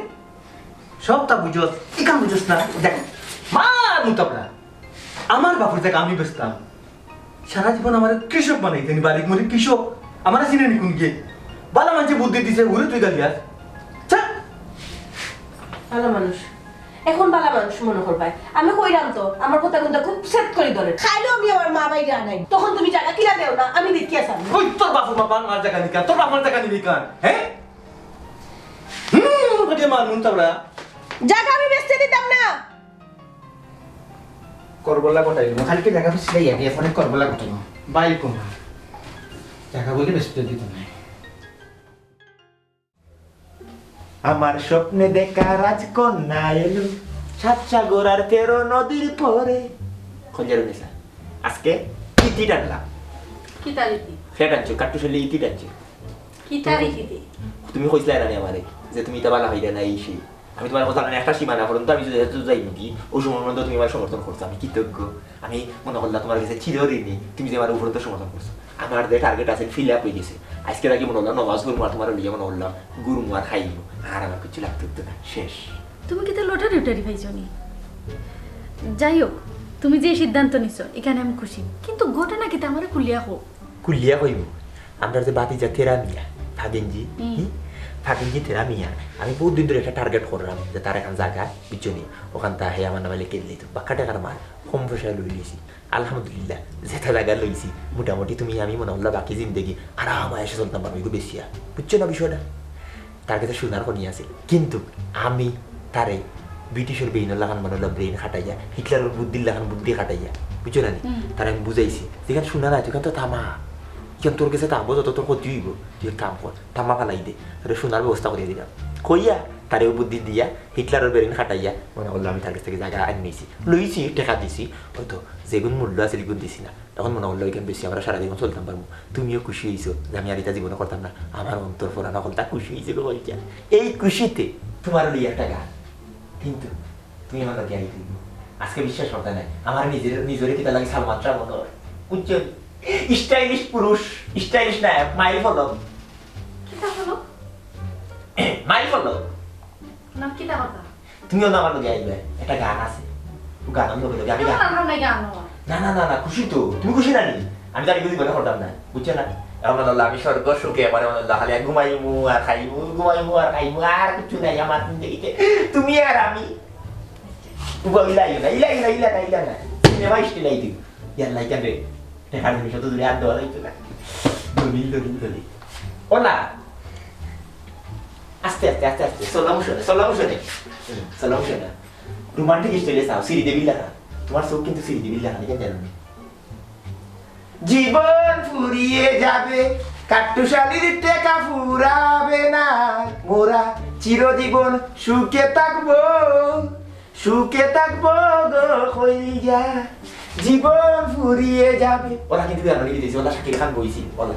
সবতা বুঝস, ইখান বুঝস না? দেখ, মার মুতাবড়া। আমার বাপর জাগা আমি বেচতাম। সারা জীবন আমারে কৃষক বানাইতে নি, বারিক মরি কৃষক। আমারে চিনে নি কুনগিয়ে? বালা মানষে বুদ্ধি দিছে, উরে তুই গালিয়াস। ছাড়। বালা মানুষ। এখন বালা মানুষ মনো করবায়। আমি কইরাম তো, আমার কথা কুনতা খুব সেট করি ধরে। খাইলেও আমি আমার মা বাইরে আনাই। তখন তুমি জাগা কিলা দেও না, আমি দেখিয়া চাই। ওই তোর বাপর মা বান মার জাগা নিকান, তোর বাপর জাগা নিবি কান, হে? হুম, ওকে মার মুতাবড়া। জাগা আমি বেচতে দিতাম না। করবলা কটাই, খালি কি জাগা বেচলে ইয়া দিয়ে পরে করবলা কটাই। বাই কুমা। জাগা বলে বেচতে দিত না। আমার স্বপ্নে দেখা রাজকন্যা এলো, সাত সাগর আর তেরো নদীর পরে। খঞ্জারুন্নেসা, আজকে ইতি টানলাম। কিতা ইতি? ফেট আনছো, কাট্টুশালি ইতি টানছো। কিতা ইতি? তুমি কইছিলা না নি আমারে যে তুমি ইতা বালা হইরা না, এই সেই। আমি তোমার কথা মানে একটা সীমানা পর্যন্ত আমি যদি, যদি যাই নাকি, ওই সময় পর্যন্ত তুমি আমার সমর্থন করছো, আমি কৃতজ্ঞ। আমি মনে করলাম তোমার কাছে চিরঋণী, তুমি যে আমার উপরে তো সমর্থন করছো। আমার যে টার্গেট আছে, ফিল আপ হয়ে গেছে। আজকে নাকি মনে করলাম নমাজ ঘুরমু আর তোমার লিয়ে মনে করলাম ঘুরমু আর খাইমু, আর আমার কিছু লাগতো হতো না, শেষ। তুমি কিতা লটারি উটারি পাইছো নি? যাই হোক, তুমি যে সিদ্ধান্ত নিছো, এখানে আমি খুশি, কিন্তু ঘটনা কিতা আমারে খুলিয়া কও। খুলিয়া কইব, আমরা যে বাতিজা তেরা মিয়া, ফাগিনজি, হুম। হুম? ফাগিনজি তেরা মিয়া, আমি বহুত দিন ধরে একটা টার্গেট করলাম যে তার এখন জাগা, বুঝছো নি? ওখান তা হে আমার নামে লিখে দিলি তো, বাক্কা টাকার মাল, কম পয়সায় লই লিছি। আলহামদুলিল্লাহ, যেটা জাগা লইছি, মোটামুটি তুমি আমি মনে করলা বাকি জিন্দেগি আরাম আয়েশে চলতাম পারবো, এগু বেশিয়া। বুঝছো না বিষয়টা? তার কাছে সোনার খনি আছে, কিন্তু আমি তারে ব্রিটিশর বেইনর লাখান বানাইলাম, ব্রেইন খাটাইয়া, হিটলারর বুদ্ধির লাখান বুদ্ধি খাটাইয়া, বুঝছো না নি? হুম। তারে আমি বুঝাইছি, যেখানে সোনা নাই, ওখানে তো তামা, এখানে তোর কাছে থাকবো যত তোর ক্ষতি হইব, তুই এক কাম কর, তামা ফালাই দে, তোরে সোনার ব্যবস্থা করিয়া দিলাম। কইয়া, তারে ও বুদ্ধি দিয়া, হিটলারর ব্রেইন খাটাইয়া, মনে করলো আমি তার কাছ থেকে জাগা আনি নিছি, লইছি, টাকা দিছি, হয়তো যেগুন মূল্য আছে, এগুন দিছি না। তখন মনে করলো, "ওইখান বেশি আমরা সারা জীবন চলতাম পারবো।" তুমিও খুশি হইছো যে আমি আর এটা জীবনে করতাম না। আমার অন্তর ফোরানো হলতা খুশি হইছে গো, বলছে। এই খুশিতে তোমার লই একটা গান, কিন্তু তুমি আমার লগে আইতে হইব। আজকে বিশ্বাস করতে নাই, আমার নিজের, নিজের কিতা লাগে সালমান শাহ মনে হয়, বুঝছো? স্টাইলিশ পুরুষ, স্টাইলিশ নায়ক, মাইল ফলক। কিতা ফলক? মাইল ফলক। না, কিতা কথা? তুমিও না আমার লগে আইবে, একটা গান আছে। ও গান আমি লগে লগে আমি গান। না, না, না, না, খুশি তো। তুমি খুশি না নি? আমি তার বিরুদ্ধে মনে করতাম না, বুঝছো না? এমন হলো আমি স্বর্গ সুখে, আমার এমন হলো খালি ঘুমাইমু আর খাইমু, ঘুমাইমু আর খাইমু, আর কিছু নাই আমার জিন্দেগিতে। তুমি আর আমি। উবা, ইলা, ইলা, ইলা, ইলা, ইলা না, ইলা না। সিনেমা স্টাইল আই দিও। ইয়ার লাইকা রে। টেকার জিনিস অত দূরে আর দেওয়া যাইতো না। দলিল, দলিল, দলিল। ও না। আস্তে, আস্তে, আস্তে, আস্তে। স্লো মোশনে, স্লো মোশনে। হুম, স্লো মোশনে। রোমান্টিক স্টাইলে চাও, শ্রীদেবীর লেখা। তোমার চোখ কিন্তু শ্রীদেবীর লেখা, কেন জানো না? জীবন ফুরিয়ে যাবে, কাট্টুশালীর টেকা ফুরাবে না। মোরা চিরজীবন সুখে থাকবো, সুখে থাকবো গো কইলজা। জীবন ফুরিয়ে যাবে। ওরা কিন্তু বিয়ার মানে কি দিয়েছে? ওরা শাকিব খান বইছিল, ওরা।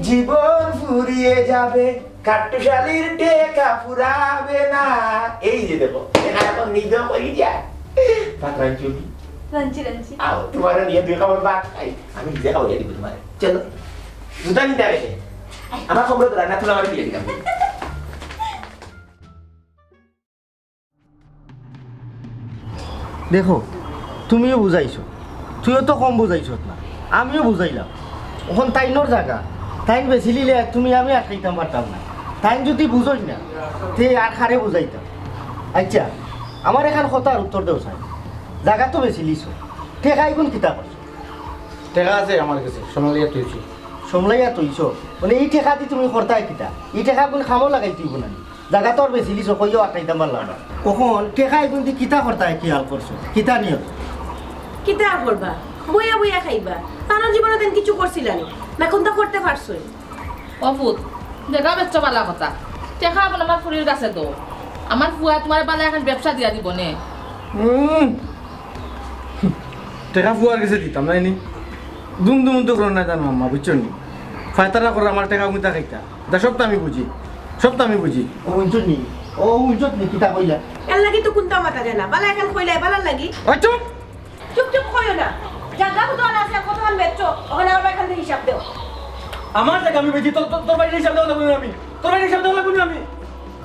জীবন ফুরিয়ে যাবে, কাট্টুশালীর টেকা ফুরাবে না। এই যে দেখো, এরা এখন নিজেও কইলজা। পাতরান চুরি। রাঞ্চি, রাঞ্চি। আও, তোমার নিয়ে দুই খাবার ভাত খাই। আমি নিজে খাওয়াইয়া দিব তোমার। চলো। জুতা নিতে হবে। আমার খবর তো রান্না তুলে আমার ফিরে দিলাম। দেখো, তুমিও বুঝাইছো, তুইও তো কম বুঝাইছত না, আমিও বুঝাইলাম। অখন তাইনর জাগা, তাইন বেচিলিলে তুমি আমি আটকাইতাম পারতাম না। তাইন যদি বুঝইন না, তে আর কারে বুঝাইতাম? আচ্ছা, আমার এখান কথার উত্তর দেও চাই, জাগা তো বেচিলিছো, টেকা ইগুন কিতা করছো? টেকা আছে আমার কাছে, সামলাইয়া থইছি। সামলাইয়া থইছো? মানে, ই টেকা দি তুমি করতায় কিতা? ই টেকা কুন কামো লাগাইতে অইবো না নি? জাগা তো আর বেচিলিছো, কইও আটাইতাম পারলাম না। অখন টেকা ইগুন দি কিতা করতায় খেয়াল করছো? কিতা নিয়ত? কিতা আর করবা? বইয়া বইয়া খাইবা। তানর জীবনে দিন কিছু করছিলা নি? না কুনতা করতে পারছো? ও পুত, জাগা বেচছো বালা কথা। টেকা এখন আমার ফুরির কাছে দেও। আমার ফুয়া তোমার বালা এখন ব্যবসা দিয়া দিব নে। হুম। টেকা ফুয়ার কাছে দিতাম না নি? দুম দুম তো করো না জানো আম্মা, বুঝছো নি? ফায়তারা করো আমার টেকা মুইতা খাইতা। এটা সব তো আমি বুঝি, সব তো আমি বুঝি। ও বুঝছো নি? ও উজত নি কিতা কইলা? এর লাগি তো কুন্তা মাতা যায় না। বালা এখান কইলাই, বালার লাগি। ওই চুপ! চুপ চুপ কইও না। জাগা কত আনা আছে, কত আন বেচছো, ওখানে আমার এখান থেকে হিসাব দেও। আমার জাগা আমি বেচি, তোর, তোর, তোর বাড়ির হিসাব দেওয়া লাগবো না আমি। তোর বাড়ির হিসাব দেওয়া লাগবো না আমি।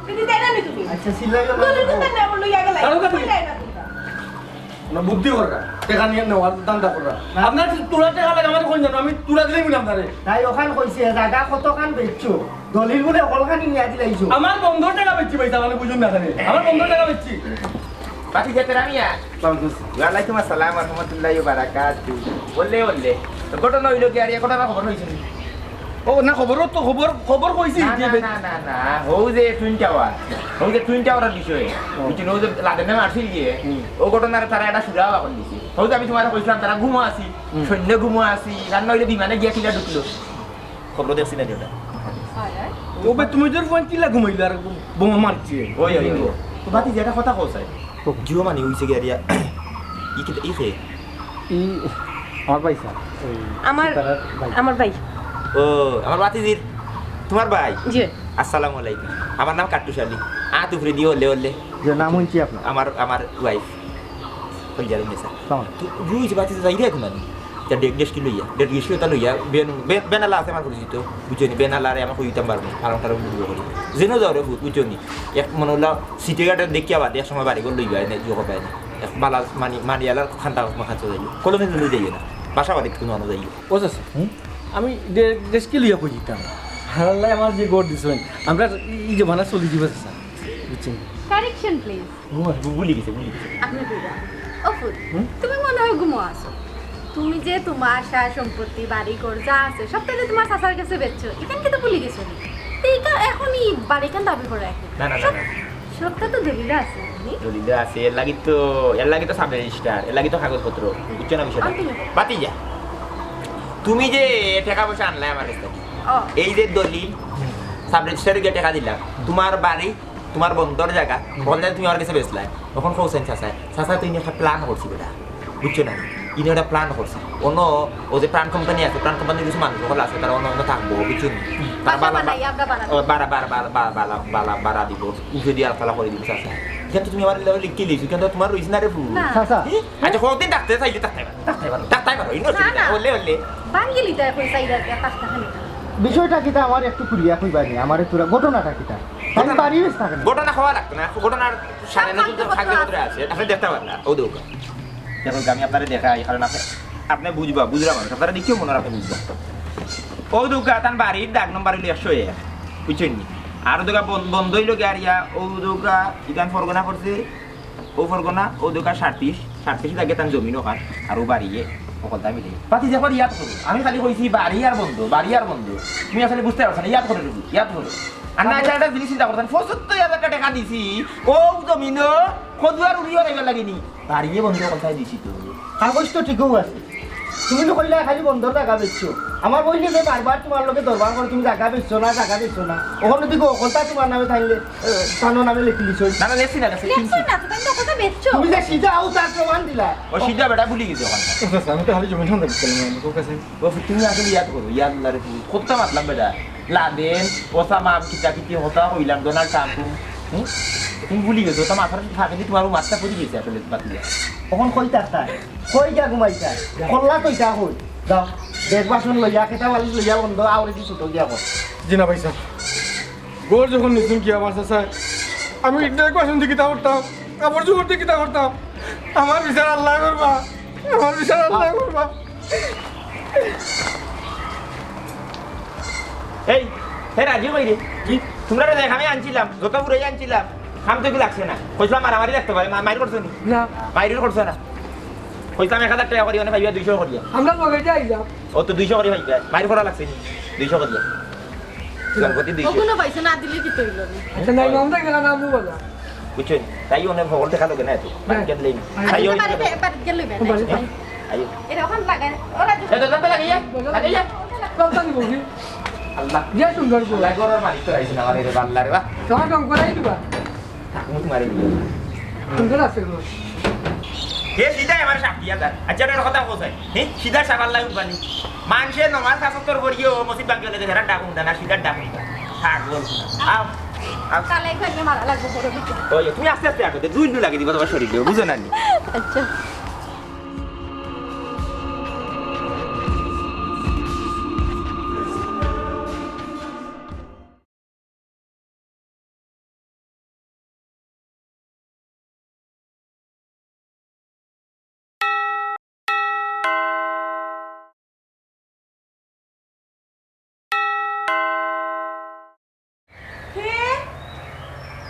যদি দেয় না নি তুমি। আচ্ছা, সিলাই গেল। দলিল তো তার নাম লইয়া গেলাই। কারো কাছে? কইলাই না কুন্তা। না, বুদ্ধি কররা, টেকা নিয়া নেওয়ার ধান্দা কররা। আপনার তুলা টেকা লাগে আমার কইন জানো, আমি তুলা দিলাই বলে আপনারে। তাই ওখান কইছে, জাগা কতখান বেচছো? দলিল বলে হকলখানি নিয়া দিলাইছো। আমার বন্ধর টেকা বেচছি ভাই, তাহলে বুঝুন না খালি। আমার বন্ধর টেকা বেচছি। বাকি যেতে রামিয়া। ওয়ালাইকুম আসসালাম ওয়া রাহমাতুল্লাহি ওয়া বারাকাতুহু। বললে, বললে। তো ঘটনা হইলো কি, আর এই ঘটনা খবর হইছে নি? ও না, খবরও তো, খবর, খবর কইছি না, যে না, বে- না, না, না, হউ যে Twin Tower, হউ যে Twin Tower-র বিষয়ে, ও। বুঝছেন, হউ যে লাদেনে মারছিল গিয়ে, হুম। ও ঘটনার তারা একটা সুরা বাকন দিছে। হউ যে আমি তোমারে কইছিলাম, তারা ঘুমো আছি, হুম। সৈন্য ঘুমো আছি, রান্না হইলে বিমানে গিয়া কিনা ঢুকলো। খবর দেখছি না যেটা। হয়, হয়। ও বে, তুমি তোর ফোন কিলা ঘুমাইলো আর বোমা মারছে? ওই, ওই, ওই। তো বাতি যেটা কথা কও, স্যার। জিও মানি হইছে গিয়া রিয়া। ই কি, ই খে? ই আমার ভাই স্যার, ওই আমার, তারার ভাই। আমার ভাই। ও, আমার ভাতিজির, তোমার ভাই? জি। আসসালামু আলাইকুম। আমার নাম কাট্টুশ আলী। আত উপরে দিয়ে ওলে ওলে। যে নাম হইছে আপনার? আমার, আমার ওয়াইফ। কই যাবেন স্যার? সালাম। তো, রুই যে ভাতিজা যাই রে এখন আমি। যা ডেক ডেস্কি লইয়া, ডেক ডেস্কি ওটা লইয়া, বেন, বেন, বেনালা আছে আমার পরিচিত। বুঝছো নি? বেনালারে আমার কইতাম পারবো না। ফার্ম টার্ম বুঝবো করি। যেন যাও রে ভূত, বুঝছো নি? এক মনে হলো সিটি গার্ডের দেখিয়া বাদে এক সময় বাড়ি ঘর লইবা, এনে জিও কথা এনে। এক বালা মানি, মানিয়ালার খান্ডা মাখা চলে যাইও। কলমে লই যাইও না। বাসা বাড়িত কোনো আনো যাইও। ও চাচা, হুম? আমি ডে-, ডেস্কি লইয়া কই দিতাম। আল্লাহ আমার যে গড় দিছেন, আমরা এই জমানা চলি দিবা চাচা। বুঝছেন? Correction, please. ঘুমা-, ভু-, ভুলি গেছে, ভুলি গেছে। আপনি কইবা। ও ফুল, হুম? তুমি মনে হয় ঘুমো আছো। তুমি যে তোমার সা-, সম্পত্তি, বাড়ি ঘর যা আছে, সব তাইলে তোমার চাচার কাছে বেচছো। ইখান কিতা ভুলি গেছো নি? তো ইটা এখন ই বাড়িখান দাবি করে এখন। না, না, না, সব, না। সবটা তো দলিল আছে, নি? দলিল আছে, এর লাগি তো, এর লাগি তো সাব রেজিস্টার, এর লাগি তো কাগজপত্র। বুঝছো না বিষয়টা? আর তুমি? বাতি যা। তুমি যে টাকা পয়সা আনলাই আমার কাছ থেকে, ও। এই যে দলিল, সাব রেজিস্টারে গিয়ে টাকা দিলাম, তোমার বাড়ি, তোমার বন্দর জাগা, হুম। বন্দর তুমি আমার কাছে বেচলাই। তখন কৌছেন চাচায়, চাচা তুই নিয়ে একটা প্ল্যান করছি বেটা, বুঝছো না? ইনি একটা প্ল্যান করছি। অন্য ও যে প্রাণ কোম্পানি আছে, প্রাণ কোম্পানির কিছু মানুষ সকল আছে, তারা অন্য অন্য থাকবো, বুঝছো নি? তারা বাসা বালা বানাই, আমরা বানাবো। ও, বাড়া, বাড়া, বাড়া, বাড়া, বাড়া, বাড়া, বাড়া দিব, উঠে দিয়ে আলফালা করে দিব চাচা। এখানে তো তুমি আমার লেভেলে কি লিখছো? এখানে তো তোমার রইছে না রে ফুল। না। চাচা। এ? আচ্ছা, কতদিন থাকতে চাইলে থাকতে পারো। থাকতে পারো। থাকতে পারো, ইনো না, অসুবিধা না। নাই। ওলে, ওলে। ভাঙ্গি লিতে এখন চাইলে আর পাঁচটা খালি। বিষয়টা কিতা আমার একটু খুলিয়া কইবা নি? আমার একটু ঘটনাটা কিতা? আমি ঘটনা, বাড়ি বেশ থাকে না। ঘটনা হওয়া লাগতো না। ঘটনার সামনে সব নতুন তো কাগজপত্র খাগজপত্র আছে। আছে। আপনি দেখতে পারেন না। ও দেখো। দেখো, আমি আপনারে দেখাই, কারণ আপনি, আপনি বুঝবা, বুঝরা মানুষ। আপনারা দেখিও মনে রাখতে বুঝবা। ও দেখো, তান বাড়ির দাগ নম্বর হইলো একশো এক। বুঝছেন নি? আর দেখো, বন-, বন্ধ হইলো গিয়া আর ইয়া, ও দেখো, ইখান ফরগনা করছে। ও ফরগনা, ও দোকান সাতত্রিশ, সাতত্রিশ লাগে তান জমিন ওখান, আর ও বাড়িয়ে, ও কথা মিলে। বাতি যে করি ইয়াদ করো, আমি খালি কইছি বাড়ি আর বন্ধ, বাড়ি আর বন্ধ। তুমি আসলে বুঝতে পারছো না, ইয়াদ করে রবি, ইয়াদ করো। আর না, এটা একটা জিনিস চিন্তা করছেন, পঁচাত্তর হাজার টাকা দিছি, ও জমিন, কদুয়ার উড়িয়ে রাখবার লাগেনি। বাড়িয়ে বন্ধ কথা দিছি তো। কাগজ তো ঠিকও আছে। তুমি তো কইলা খালি বন্ধর জাগা বেচছো। আমার বইনে যে বারবার তোমার লগে দরবার করে, তুমি জাগা বেচছো না, জাগা বেচছো না। ওখানে দিকে কথা তোমার নামে থাকলে, এ, তানোর নামে লেখি দিছো। না, না, লেখছি না, লেখছি, লেখছো কিনছি। না, তুমি তো কথা বেচছো। তুমি যে সিধা আও তার প্রমাণ দিলা। ও সিধা বেটা ভুলি গেছে ওখানে। ও চাচা, আমি তো খালি জমিন সন্ধান করছিলাম, আমি তো কাছে। ও তুমি আসলে ইয়াদ করো, ইয়াদ আল্লাহরে তুমি। কতটা মাতলাম বেটা। লাদেন, ওসামা, কিতা কিতি হতা কইলাম, ডোনাল্ড ট্রাম্প। হুম? তুমি ভুলি গেছো, ওটা মাথার ফাঁকে দিয়ে তোমার মাথা পড়ি গেছে আসলে বাদ দিয়া। তখন কই থাকতা? কই গিয়া ঘুমাইতা? কল্লা তো ইটা কই? যাও, ব্যাগ বাসন লইয়া, খেতা বালিশ লইয়া বন্ধ, আওরে দি ছুটো গিয়া কর। জি না ভাই সাহেব, ঘর যখন নিছুন কি আমার চাচা, আমি ব্যাগ বাসন দিয়ে কিতা করতাম, কাপড় চোপড় দিয়ে কিতা করতাম? আমার বিচার আল্লাহ করবা, আমার বিচার আল্লাহ করবা। এই, হে রাজি কই রে? জি। তোমরা রে দেখ, আমি আনছিলাম, যত পুরাই আনছিলাম, কাম তো কি লাগছে না। কইছিলাম মারামারি লাগতে পারে, মা-, মাইর করছো নি? না। মাইর করছো না। কইছিলাম এক হাজার টাকা করি, মানে পাইবা দুইশো করি। আমরা লগে যাই যা। ও তো দুইশো করি পাইবা, মাইর করা লাগছে নি? দুইশো করি। জনপতি দুইশো। ওগুলো পাইছে না দিলে কি তৈল নি? আচ্ছা, নাই, আমরা গেলাম, আমরা বলা। বুঝছো? তাই অনেক ভগল দেখা লোকে না তো। হ্যাঁ। বাড়ি গেলে নেই। হ্যাঁ। তাই ওই বাড়িতে, বাড়িতে গেলে নেই। বাড়িতে। আইও। এরকম লাগে। ওরা এ তো, তো, তো, লাগিয়ে, লাগিয়ে। বাবা নি বলি। আল্লাহ। যে সুন্দর গো। আল্লাহ গরর মালিক তো আইছে না, আমার এই বাল্লা রে, বাহ। তোমার রং করাই দিবা। থাকুন তোমার এই। সুন্দর আছে গো। এ সিধা আমার সাক্ষী আছে। আচ্ছা, একটা কথা বলছি। হ্যাঁ, সিধা সাবাল্লা উঠবানি। মানুষের নমাজ আসত্তর করিও, মসজিদ ভাঙ্গি হলে দেখে, ডাকুন না, সিধা ডাকুন না। থাক, বল। আও। কালাই খাইলে মারা লাগবো বড় ভিতরে। ওই, তুমি আস্তে আস্তে আঁকো, দুই নু লাগিয়ে দিবা তোমার শরীরে, বুঝো না নি? আচ্ছা। হে,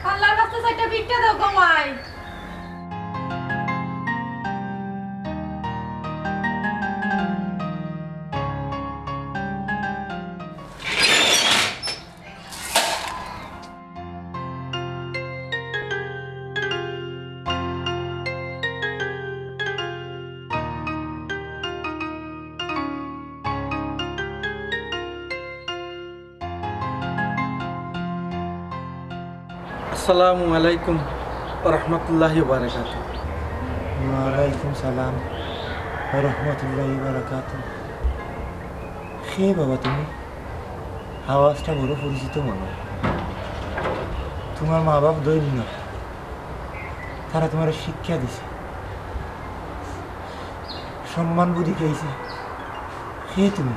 আল্লাহর রাস্তা চাইটা ভিক্ষা দাও গো মাই। আসসালামু আলাইকুম ওয়া রাহমাতুল্লাহি ওয়া বারাকাতুহু। ওয়ালাইকুম সালাম ওয়া রাহমাতুল্লাহি ওয়া বারাকাতুহু। কে বাবা তুমি? আওয়াজটা বড় পরিচিত মনে হয়। তোমার মা বাপ দৈন্য, তারা তোমার শিক্ষা দিছে, সম্মান বুদ্ধি খাইছে। কে তুমি?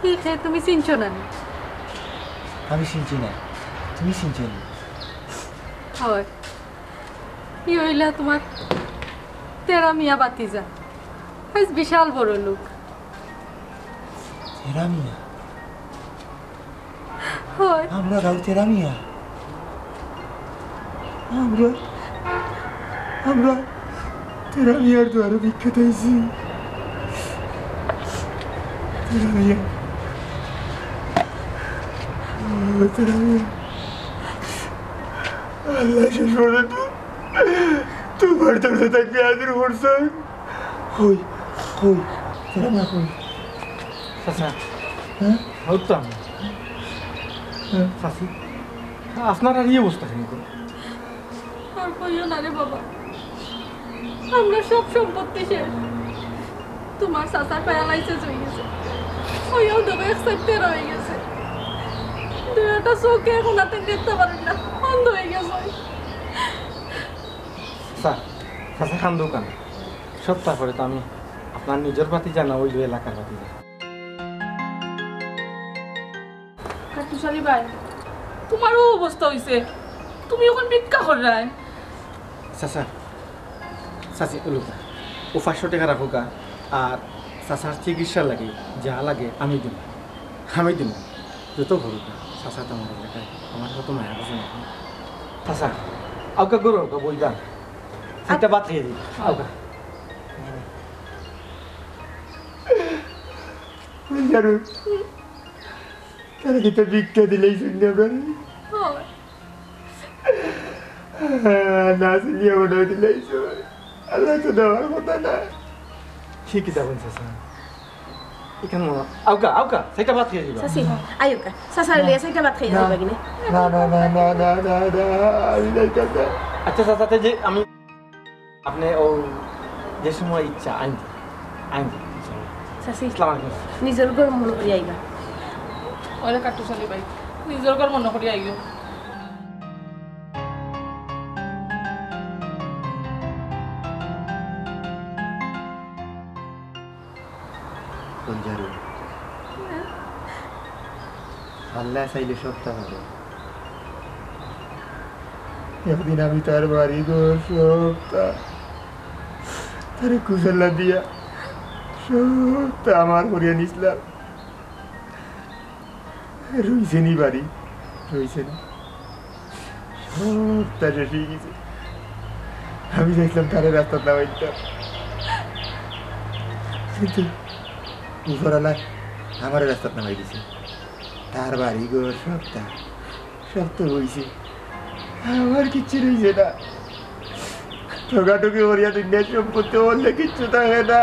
ই কে তুমি চিনছো না নি? আমি চিনছি না, তুমি চিনছো না? হয়, ই হইলা তোমার তেরা মিয়া বাতিজা, বেশ বিশাল বড় লোক। তেরা মিয়া? হয়। আমরা গাঁও তেরা মিয়া। আমরা, আমরা তেরা মিয়ার দুয়ারে ভিক্ষা চাইছি। তেরা মিয়া। ও, তেরা মিয়া। আল্লাহ শেষ পর্যন্ত তোমার দরজা থাকবে হাজির করছেন। কই, কই, তেরা মিয়া কই? চাচা, হ্যাঁ? হউতাম। হ্যাঁ। চাচি, আপনার আর এই অবস্থা কেন করে? আর কইও না রে বাবা, আমরা সব সম্পত্তি শেষ। তোমার চাচার প্যারালাইসিস হয়ে গেছে, হইয়াও দেখো এক সাইড তেরা হয়ে গেছে, দুইটা চোখে এখন আর দেখতে পারেন না, অন্ধ হয়ে গেছে। চাচা, চাচা কান্দো কেন? সব তারপরে তো আমি আপনার নিজের বাতি জানা, ওই এলাকার বাতি জানা। কাট্টুশ আলী ভাই, তোমারও অবস্থা হইছে, তুমি এখন ভিক্ষা কররায়। চাচা, চাচি, ওলুকা, ও পাঁচশো টাকা রাখুকা, আর চাচার চিকিৎসা লাগে, যা লাগে আমি দিমু, আমি দিমু, যত করুকা, চাচা তো আমার এলাকায়, আমার কত মায়া আছে না। চাচা, আউকা গরু আউকা বইবা, একটা ভাত খাইয়া দিবা, আউকা। জানো, তারা কিন্তু ভিক্ষা দিলেই শুনলে আমরা। হয়। না শুনিয়া মনে দিলেই শুন। আল্লাহ তো দেওয়ার কথা না। ঠিকই দেখুন চাচা। এখানে মনে হয়, আউকা, আউকা, সেটা ভাত খেয়ে দিবা। চাচি, আইউকা। চাচারে লইয়া সেটা ভাত খাইয়া না। যাইবা কিনে? না, না, না, না, না, না, না, আমি যাইতাম না। আচ্ছা চাচা, তে যে আমি আপনি ও যে সময় ইচ্ছা আইন, আইন। চাচি, আসসালামু আলাইকুম। নিজর ঘর মনো করি আইবা। ওরে কাট্টুশ আলী ভাই, নিজর ঘর মনো করি আইও। বঞ্জারু। আল্লাহ চাইলে সবটা পারে। একদিন আমি তার বাড়ি ঘর সবটা, তারে কুশলা দিয়া সবটা আমার করিয়া নিছিলাম। রইছে নি বাড়ি, রইছে না। সবটা শেষ হয়ে গেছে। আমি চাইছিলাম তারে রাস্তাত নামাইতাম, কিন্তু উপরওয়ালায় আমারে রাস্তাত নামাই দিছে। তার বাড়ি ঘর সবটা, সব তো রইছে, আমার কিচ্ছু রইছে না। ঠোকাঠুকি করিয়া দুনিয়ার সম্পত্তি বললে কিচ্ছু থাকে না।